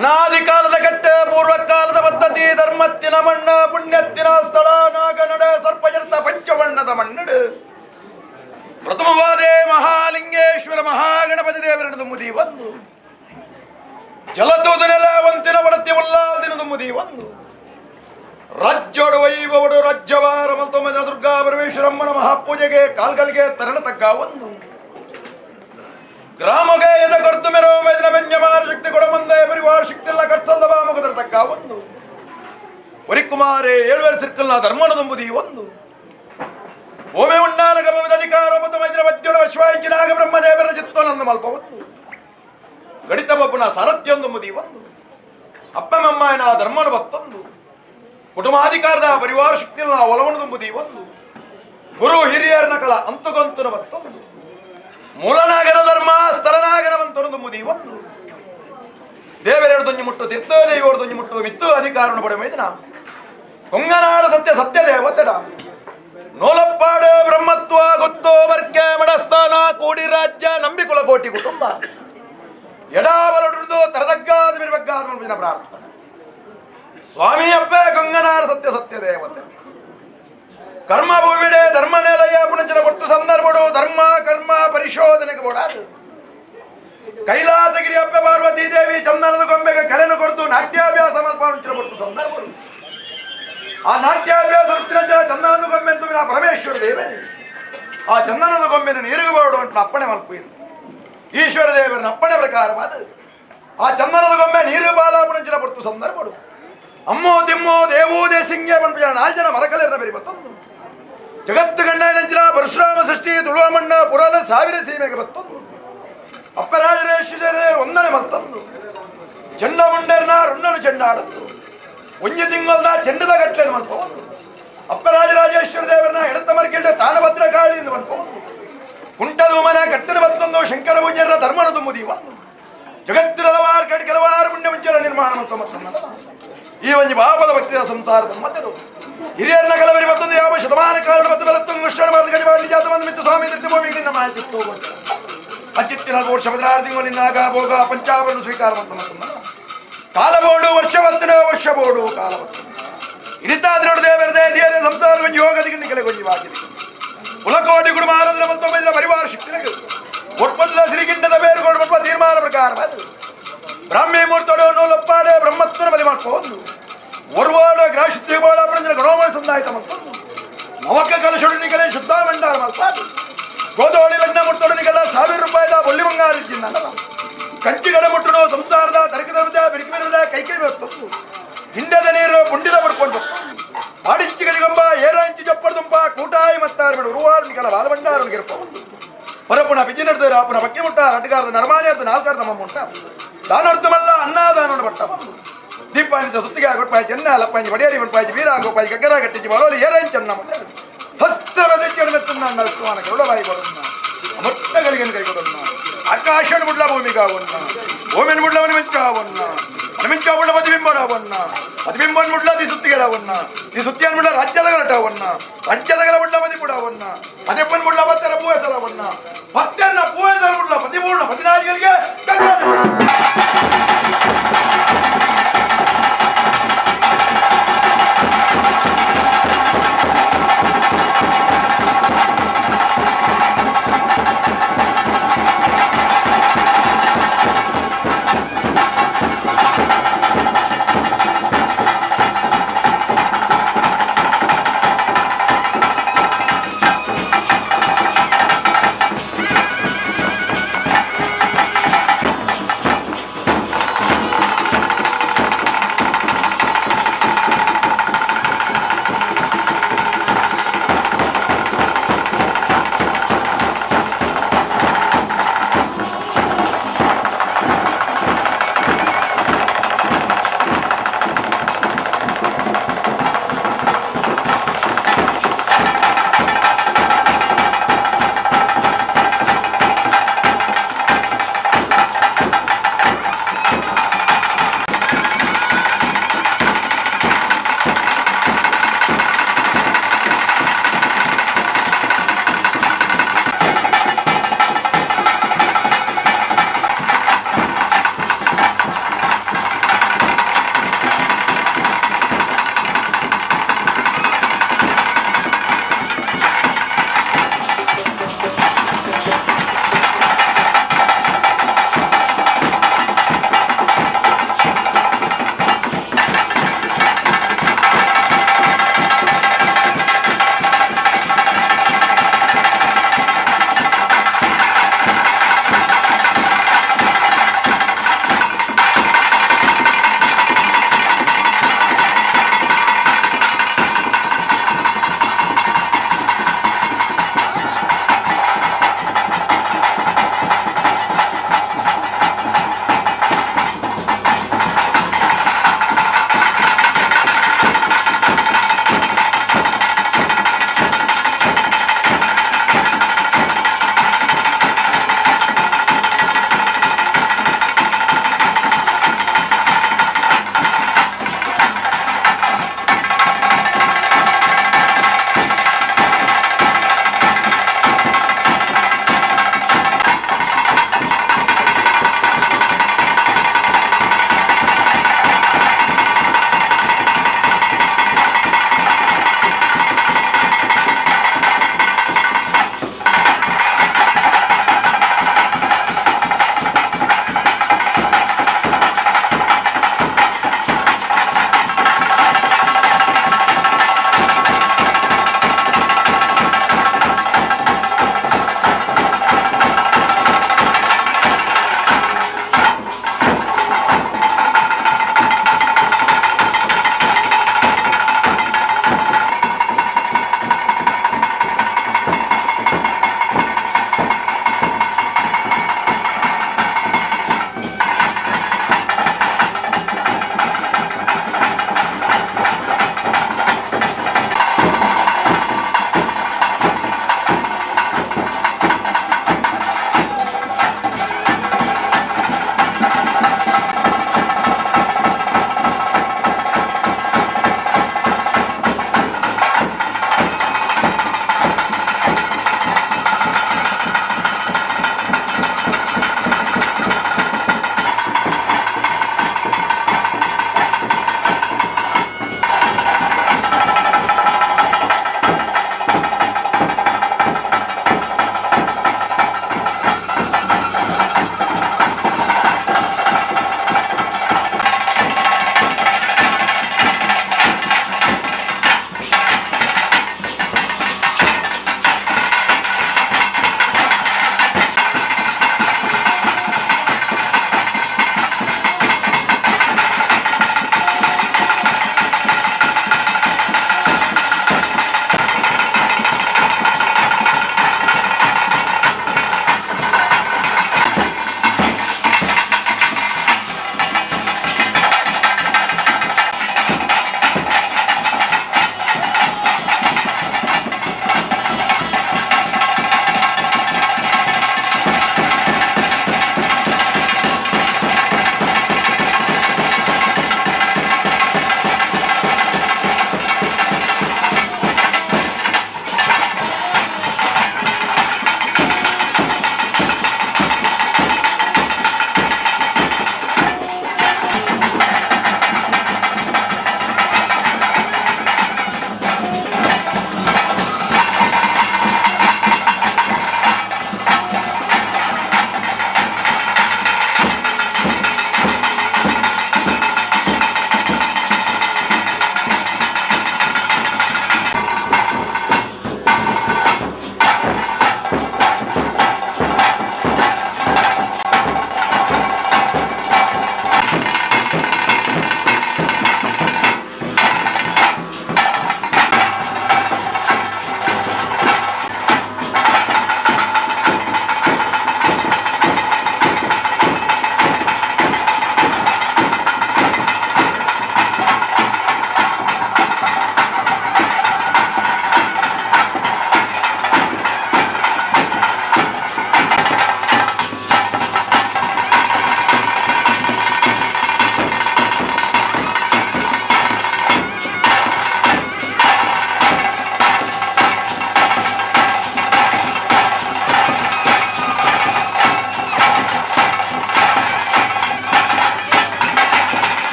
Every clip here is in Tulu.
ಅನಾದಿ ಕಾಲದ ಕಟ್ಟೆ ಪೂರ್ವಕಾಲದ ಪದ್ಧತಿ ಧರ್ಮತ್ತಿನ ಮಣ್ಣ ಪುಣ್ಯತ್ತಿನ ಸ್ಥಳ ನಾಗನಡ ಸರ್ಪಜರ್ತ ಪಂಚವರ್ಣದ ಮಣ್ಣಡು ಪ್ರಥಮವಾದೇ ಮಹಾಲಿಂಗೇಶ್ವರ ಮಹಾಗಣಪತಿ ದೇವರನ್ನು ಮುದಿ ಒಂದು ಜಲದೂತ ನೆಲ ಒಂತಿನ ಒಡತಿ ಉಲ್ಲಾಲ್ದಿನದು ಮುದಿ ಒಂದು ರಾಜ್ಯೋಡು ವೈಭವಡು ರಾಜ್ಯವಾರ ಮಲ್ತೊಮ್ಮೆ ದುರ್ಗಾ ಪರಮೇಶ್ವರಮ್ಮನ ಮಹಾಪೂಜೆಗೆ ಕಾಲ್ಗಳಿಗೆ ತರಣ ತಗ್ಗ ಒಂದು ಗ್ರಾಮಗೆ ಎದ ಕರ್ತು ಮೆರೋ ಮೇದಿನ ಬೆಂಜಮಾರ ಶಕ್ತಿ ಕೊಡಮಂದೆ ಪರಿವಾರ ಶಕ್ತಿಲ್ಲ ಕರ್ಸಲ್ಲ ಬಾಮುಗದರ ತಕ್ಕ ಒಂದು ಒರಿಕುಮಾರೇ ಏಳುವರೆ ಸಿರ್ಕಲ್ನ ಧರ್ಮನ ತುಂಬುದಿ ಒಂದು ಓಮೆ ಉಣ್ಣಾಲ ಗಮದ ಅಧಿಕಾರ ಮತ್ತು ಮೈದ್ರ ಮಧ್ಯೋಳ ವಿಶ್ವಾಯಿಚಿನಾಗ ಬ್ರಹ್ಮದೇವರ ಚಿತ್ತೋನಂದ ಮಲ್ಪ ಒಂದು ಗಡಿತ ಬೊಬ್ಬನ ಸಾರಥ್ಯೊಂದು ಮುದಿ ಒಂದು ಅಪ್ಪಮಮ್ಮನ ಧರ್ಮನ ಬತ್ತೊಂದು ಕುಟುಂಬಾಧಿಕಾರದ ಪರಿವಾರ ಶಕ್ತಿಲ್ಲ ಒಲವನ್ನು ತುಂಬುದಿ ಒಂದು ಗುರು ಹಿರಿಯರನ ಕಳ ಅಂತುಗಂತುನ ಬತ್ತೊಂದು ಮೂಲನಾಗರ ಧರ್ಮ ಸ್ಥಳನಾಗರವಂತನು ಮುದಿ ಒಂದು ದೇವರೆರಡು ದೊಂಜಿ ಮುಟ್ಟು ತಿತ್ತ ದೇವರು ದೊಂಜಿ ಮುಟ್ಟು ಮಿತ್ತು ಅಧಿಕಾರವನ್ನು ಪಡೆಯ ಮೈದನ ಕೊಂಗನಾಡ ಸತ್ಯ ಸತ್ಯ ದೇವತೆಡ ನೋಲಪ್ಪಾಡು ಬ್ರಹ್ಮತ್ವ ಗೊತ್ತೋ ವರ್ಕೆ ಮಡಸ್ಥಾನ ಕೋಡಿ ರಾಜ್ಯ ನಂಬಿಕುಲ ಕೋಟಿ ಕುಟುಂಬ ಎಡಾಬಲುಡು ತರದಗ್ಗಾದ ಬಿರ್ಬಗ್ಗಾದ ಮನುಷ್ಯನ ಪ್ರಾರ್ಥನೆ ಸ್ವಾಮಿಯಪ್ಪ ಗಂಗನಾಡ ಸತ್ಯ ಸತ್ಯ ದೇವತೆ ಕರ್ಮ ಭೂಮಿಡೆ ಧರ್ಮ ನೆಲಯ ಪುಣಚನ ಪೊರ್ತು ಸಂದರ್ಭಡು ಧರ್ಮ ಕರ್ಮ ಪರಿಶೋಧನೆಗೆ ಬೋಡಾದು ಕೈಲಾಸಗಿರಿ ಅಪ್ಪ ಪಾರ್ವತಿ ದೇವಿ ಚಂದನದ ಗೊಂಬೆಗೆ ಕಲೆನು ಕೊಡ್ತು ನಾಟ್ಯಾಭ್ಯಾಸ ಮಲ್ಪಾನುಚಿನ ಪೊರ್ತು ಸಂದರ್ಭಡು ಆ ನಾಟ್ಯಾಭ್ಯಾಸ ವೃತ್ತಿನ ಚಂದನದ ಗೊಂಬೆ ಅಂತ ಪರಮೇಶ್ವರ ದೇವೇ ಆ ಚಂದನದ ಗೊಂಬೆನ ನೀರಿಗೆ ಬೋಡು ಅಂತ ಅಪ್ಪಣೆ ಮಲ್ಪು ಈಶ್ವರ ದೇವರನ ಅಪ್ಪಣೆ ಪ್ರಕಾರವಾದ ಆ ಚಂದನದ ಗೊಂಬೆ ನೀರು ಬಾಲಾಪುಣಂಚಿನ ಪೊರ್ತು ಸಂದರ್ಭಡು ಅಮ್ಮೋ ತಿಮ್ಮೋ ದೇವೋ ದೇಸಿಂಗೆ ಪನ್ಪುಜ ನಾಲ್ ಜನ ಮರಕಲೆರ್ನ ಬೆರಿ ಬತ್ತೊಂದು ಜಗತ್ತು ಗಂಡನಂಚಿನ ಪರಶುರಾಮ ಸೃಷ್ಟಿ ತುಳುವ ಮಣ್ಣ ಪುರಾಣ ಸಾವಿರ ಸೀಮೆಗೆ ಬತ್ತೊಂದು ಅಪ್ಪರಾಜರೇಶ್ವರೇ ಒಂದನೆ ಮತ್ತೊಂದು ಚೆಂಡ ಮುಂಡರ್ನ ರುಣ್ಣನು ಚೆಂಡಾಡದ್ದು ಒಂಜಿ ತಿಂಗಳದ ಚೆಂಡದ ಗಟ್ಟಲೆ ಮಲ್ಪೊಂದು ಅಪ್ಪರಾಜರಾಜೇಶ್ವರ ದೇವರನ್ನ ಎಡತ ಮರ್ಕಿಲ್ಡೆ ತಾನಭದ್ರ ಕಾಳಿಯಿಂದ ಮಲ್ಪೊಂದು ಕುಂಟದ ಮನ ಕಟ್ಟನ ಬತ್ತೊಂದು ಶಂಕರ ಪೂಜ್ಯರ ಧರ್ಮನ ತುಂಬುದಿ ಒಂದು ಜಗತ್ತಿನ ಹಲವಾರು ಕಡೆ ಕೆಲವಾರು ಪುಣ್ಯ ಮುಂಚೆಲ್ಲ ನಿರ್ಮಾಣ ಮತ್ತು ಮತ್ತೊಂದು ಈ ಒಂಜಿ ಪಾಪದ ಭಕ್ತಿಯ ಸಂಸಾರದ ಮಧ್ಯದು ಹಿರಿಯರನ್ನ ಕಲವರಿ ಮತ್ತೊಂದು ಯಾವ ಶತಮಾನ ಕಾಲದ ಮತ್ತು ಬಲತ್ತೊಂದು ಕೃಷ್ಣ ಮಾಡಿದ ಗಜವಾಡಿ ಜಾತ ಬಂದು ಮಿತ್ತು ಸ್ವಾಮಿ ಭೂಮಿಗೆ ನಮ್ಮ ಆಯ್ತಿತ್ತು ಅಚಿತ್ತಿನ ವರ್ಷ ಪದಿನಾರು ತಿಂಗಳಿನಾಗ ಭೋಗ ಪಂಚಾವನ್ನು ಸ್ವೀಕಾರ ಮತ್ತು ಮತ್ತೊಂದು ಕಾಲಬೋಡು ವರ್ಷವತ್ತನ ವರ್ಷ ಬೋಡು ಕಾಲವತ್ತು ಇರಿತಾದ್ರೋಡು ದೇವರದೇ ದೇವರ ಸಂಸಾರ ಕೊಂಚ ಯೋಗದಿಗೆ ನಿಕಲೆ ಕೊಂಜವಾಗಿದೆ ಕುಲಕೋಟಿ ಕುಟುಂಬ ಮತ್ತು ಪರಿವಾರ ಶಕ್ತಿಗೆ ಒಪ್ಪಂದ ಸಿರಿಗಿಂಡದ ಬೇರುಗಳು ಬರುವ ತೀರ್ಮಾನ ಪ್ರಕಾರ ಬ್ರಾಹ್ಮಿ ಮೂರ್ತೋಡು ನೂಲಪ್ಪಾಡೆ ಬ್ರಹ್ಮತ್ವನ ಬಲಿ ಮಾಡ್ಕೊಂಡು ಒರ್ವಾಡ ಗ್ರಾಶುದ್ಧಿ ಬೋಳ ಗಣೋಮಣ ಸಂದಾಯಿತ ಮತ್ತೊಂದು ನವಕ ಕಲಶುಡು ನಿಗಲೆ ಶುದ್ಧ ಭಂಡಾರ ಮಲ್ಪಾಡು ಗೋದೋಳಿ ಲಗ್ನ ಮುಟ್ಟೋಡು ನಿಗಲ 1000 ರೂಪಾಯಿದ ಬೊಳ್ಳಿ ಬಂಗಾರ ಇದ್ದಿಲ್ಲ ಕಂಚಿಗಡ ಮುಟ್ಟುನು ಸಂಸಾರದ ತರಕದ ಬಿರುಕು ಬಿರುದ ಕೈ ಕೈ ಬರ್ತೊಂದು ಹಿಂಡದ ನೀರು ಪುಂಡಿದ ಬರ್ಕೊಂಡು ಪಾಡಿಂಚಿ ಗಲಿಗಂಬ ಏರಾಂಚಿ ಚಪ್ಪಡದುಂಪ ಕೂಟಾಯಿ ಮತ್ತಾರು ಬಿಡು ಉರುವಾರು ನಿಗಲ ಬಾಲಭಂಡಾರ ಗಿರ್ಪ ಪರಪುಣ ಬಿಜಿ ನಡೆದ ಅಪುನ ಬಕ್ಕಿ ಮುಟ್ಟ ಅಟಗಾರದ ನರಮಾನೆ ಅರ್ಧ ನಾಲ್ಕಾರದ ಮಮ್ಮ ಉಂಟ ದಾನರ್ಥಮಲ್ಲ ಅನ್ನದಾನ ಬಟ್ಟ ಬಂದು ದೀಪಾನಿತ ಸುತ್ತಿಗೆ ಕೊಟ್ಪಾಯಿ ಚೆನ್ನ ಲಪ್ಪಾಂಜಿ ಬಡಿಯಾರಿ ಬಟ್ಪಾಯಿ ವೀರ ಗೋಪಾಯಿ ಗಗ್ಗರ ಗಟ್ಟಿಜಿ ಬರೋಲಿ ಏರಂಚಿ ಅನ್ನ ಹಸ್ತ ಮೆಚ್ಚುನ್ನ ಗರುಡಬಾಯಿ ಕೊಡನ್ನ ಅಮೃತಗಳಿಗೆ ಕೈ ಕೊಡನ್ನ ಆಕಾಶನ ಮುಡ್ಲ ಭೂಮಿಗಾವನ್ನ ಭೂಮಿನ ಮುಡ್ಲವನ ಮೆಚ್ಚಾವನ್ನ ಮೆಂಚ ಮುಡ್ಲ ಪ್ರತಿಬಿಂಬಡವನ್ನ ಪ್ರತಿಬಿಂಬನ್ ಮುಡ್ಲ the ಸುತ್ತಿಗೆಡವನ್ನ the ಸುತ್ತಿಯನ್ ಮುಡ್ಲ ರಾಜ್ಯದ ಗಲಟವನ್ನ ರಾಜ್ಯದ ಗಲ ಮುಡ್ಲ ಮದಿಪುಡವನ್ನ ಮದಿಪ್ಪನ್ ಮುಡ್ಲ ಬತ್ತರ ಪೂವೆಸರವನ್ನ ಭಕ್ತರನ್ನ ಪೂವೆಸರ ಮುಡ್ಲ ಪತಿಪೂರ್ಣ ಪತಿನಾಜಿಗಳಿಗೆ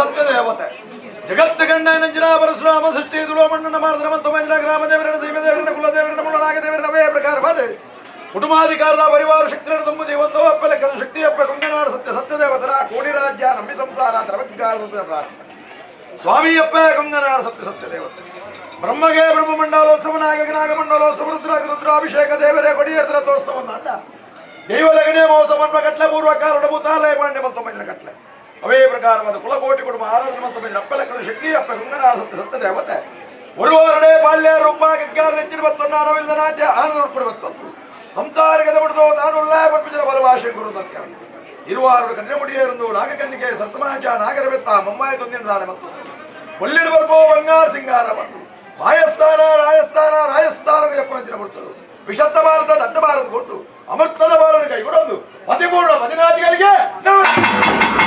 ಸತ್ಯ ದೇವತೆ ಜಗತ್ತು ಗಂಡ ನಂಜಿನ ಪರಶುರಾಮ ಸೃಷ್ಟಿ ತುಳುವ ಮಣ್ಣನ್ನ ಮಾಡಿದ್ರ ಮತ್ತು ಮೈದ್ರ ಗ್ರಾಮ ದೇವರನ ಸೀಮೆ ದೇವರನ ಕುಲ ದೇವರನ ಮುಳ್ಳನಾಗ ದೇವರನ ಅವೇ ಪ್ರಕಾರವಾದ ಕುಟುಂಬಾಧಿಕಾರದ ಪರಿವಾರ ಶಕ್ತಿಯನ್ನು ತುಂಬುದಿ ಒಂದು ಅಪ್ಪ ಲೆಕ್ಕದ ಶಕ್ತಿಯಪ್ಪ ಕೊಂಗನಾಡ ಸತ್ಯ ಸತ್ಯ ದೇವತರ ಕೋಡಿ ರಾಜ್ಯ ನಂಬಿ ಸಂಸಾರ ತ್ರವಗ್ಗಾರ ಪ್ರಾರ್ಥನೆ. ಸ್ವಾಮಿಯಪ್ಪ ಕೊಂಗನಾಡ ಸತ್ಯ ಸತ್ಯ ದೇವತೆ ಬ್ರಹ್ಮಗೆ ಬ್ರಹ್ಮ ಮಂಡಲೋತ್ಸವ ನಾಗಗೆ ನಾಗಮಂಡಲೋತ್ಸವ ರುದ್ರ ರುದ್ರಾಭಿಷೇಕ ದೇವರೇ ಕೊಡಿಯರ್ದ್ರ ತೋತ್ಸವ ಅಂದ ದೈವ ಲಗನೆ ಮಹೋತ್ಸವ ಕಟ್ಲೆ ಪೂರ್ವ ಕಾಲದ ಭೂತಾಲಯ ಪಾಂಡೆ ಮತ್ತು ಮೈದ್ರ ಕಟ್ಲೆ ಅವೇ ಪ್ರಕಾರವಾದ ಕುಲಕೋಟಿ ಕುಟುಂಬ ಆರಾಧನೆ ಮತ್ತು ಮೈದ್ರ ಅಪ್ಪ ಲೆಕ್ಕದ ಶಕ್ತಿ ಅಪ್ಪ ಕೊಂಗನಾಡ ಸತ್ಯ ಸತ್ಯ ದೇವತೆ ಒರುವರಡೆ ಬಾಲ್ಯ ರೂಪ ಗಗ್ಗಾರ ಹೆಚ್ಚಿನ ಬತ್ತೊಂದು ನಾಟ್ಯ ಆನಂದ ಉಟ್ಕೊಡು ಸಂಸಾರಿಗದ ಬಿಡ್ದೋ ತಾನುಲ್ಲ ಪಟ್ಪಿಜನ ಬಲಭಾಷೆ ಗುರು ತತ್ಕರಣ ಇರುವಾರು ಕನ್ಯಮುಡಿಯೇರಂದು ನಾಗಕನ್ನಿಕೆ ಸರ್ತಮಾಚ ನಾಗರಬೆತ್ತ ಮಮ್ಮಾಯಿ ತೊಂದಿದ್ದಾನೆ ಮತ್ತು ಕೊಲ್ಲಿಡು ಬರ್ಬೋ ಬಂಗಾರ ಸಿಂಗಾರ ಬಂದು ಮಾಯಸ್ಥಾನ ರಾಯಸ್ಥಾನ ರಾಯಸ್ಥಾನ ಎಪ್ಪನಂಚಿನ ಬಿಡ್ತದು ವಿಷತ್ತ ಭಾರತ ದಟ್ಟ ಭಾರತ ಕೊಡ್ತು ಅಮೃತದ ಬಾಲನ ಕೈ ಕೊಡೋದು ಮತಿಪೂರ್ಣ ಮದಿನಾದಿಗಳಿಗೆ ನಮಃ.